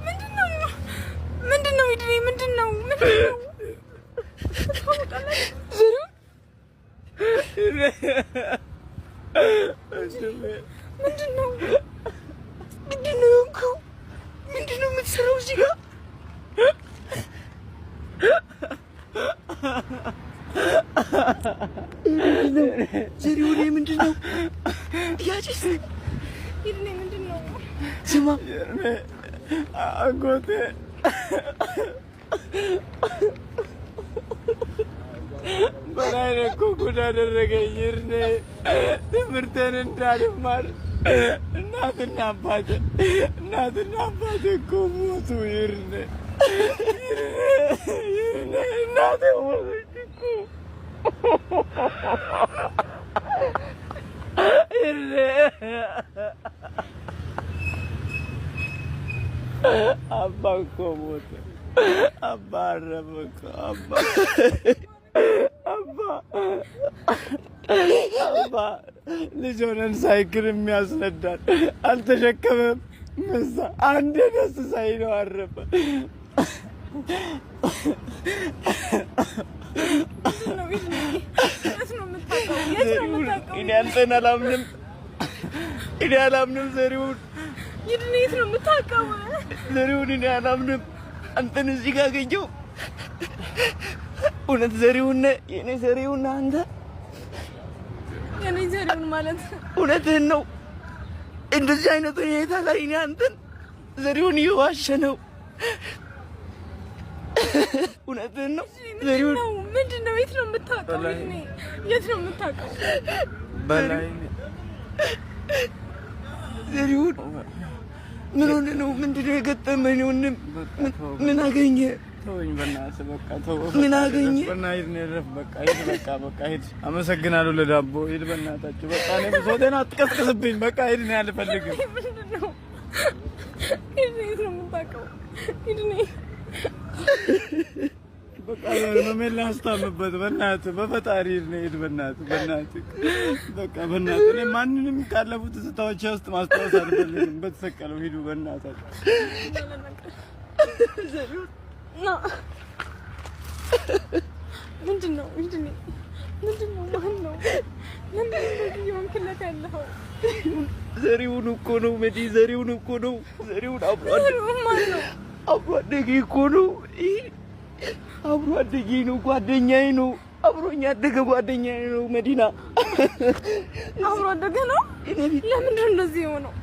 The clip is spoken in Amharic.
ምንድነው? ምንድነው? ይድኔ ምንድነው? ምንድነው? ዘሪሁን ምንድነው? ምንድነው የሆንከው? ምንድነው የምትሰራው እዚህ ጋር? ምንድነው ዘሪሁን? ምንድነው ያጭስ? ይድኔ ምንድነው? ስማ አጎቴ በላይ እኮ ጉድ አደረገኝ። እርኔ ትምህርቴን እንዳልማር እናትና አባቴ እናትና አባቴ እኮ ሞቱ። ይርኔ ይርኔ እናቴ ሞተች እኮ ይርኔ። አባ እኮ ሞተ። አባ አረፈ እኮ አባ አባ አባ ልጅ ሆነን ሳይክል የሚያስነዳን አልተሸከመም። ምሳ አንዴ ደስ ሳይለው አረፈ። ምንድነው? ይድኔ የት ነው የምታውቀው? የት ነው የምታውቀው? እኔ አንተን አላምንም። እኔ አላምንም ዘሪሁን፣ ይድኔ የት ነው የምታውቀው? ዘሪሁን እኔ አላምንም። አንተን እዚህ ጋር አገኘው። እውነት ዘሪሁን ነህ? የእኔ ዘሪሁን ነህ አንተ? የኔ ዘሪሁን ማለት እውነትህን ነው። እንደዚህ አይነት ሁኔታ ላይ እኔ አንተን ዘሪሁን እየዋሸ ነው። እውነትህን ነው ዘሪሁን። ምንድነው? ምንድነው? የት ነው የምታውቀው? ይድኔ የት ነው የምታውቀው? ዘሪሁን ምን ሆነህ ነው? ምንድን ነው የገጠመህ? ወንድም ምን አገኘህ? ተወኝ በእናትህ በቃ ተው። ምን አገኘህ? በእናትህ ሂድ፣ እኔ እረፍ። በቃ ሂድ፣ በቃ በቃ ሂድ። አመሰግናለሁ ለዳቦ። ሂድ በእናታችሁ በቃ እኔ ብሶቴን አትቀስቅስብኝ። በቃ ሂድ፣ እኔ አልፈልግም። ምንድነው? ይድኔ የት ነው የምታውቀው? ይድኔ በቃ ህመሜን ላስታምበት። በእናትህ በፈጣሪ ሂድ፣ እኔ ሂድ፣ በእናትህ በእናትህ በቃ በእናትህ እኔ ማንንም ካለፉት ትዝታዎቼ ውስጥ ማስታወስ አልፈልግም። በተሰቀለው ሂዱ በእናታችሁ። ና ምንድነው? ይድኔ ምንድነው? ማን ነው? ለምንድን ነው እንደዚህ እየሆንክለት ያለኸው? ዘሪሁን እኮ ነው መዲ፣ ዘሪሁን እኮ ነው። ዘሪሁን አብሮ ዘሪሁን ማን ነው? አብሮ አደጌ እኮ ነው። ይህ አብሮ አደጌ ነው፣ ጓደኛዬ ነው። አብሮኝ ያደገ ጓደኛዬ ነው መዲና። አብሮ አደገ ነው። ለምንድን ነው እንደዚህ የሆነው?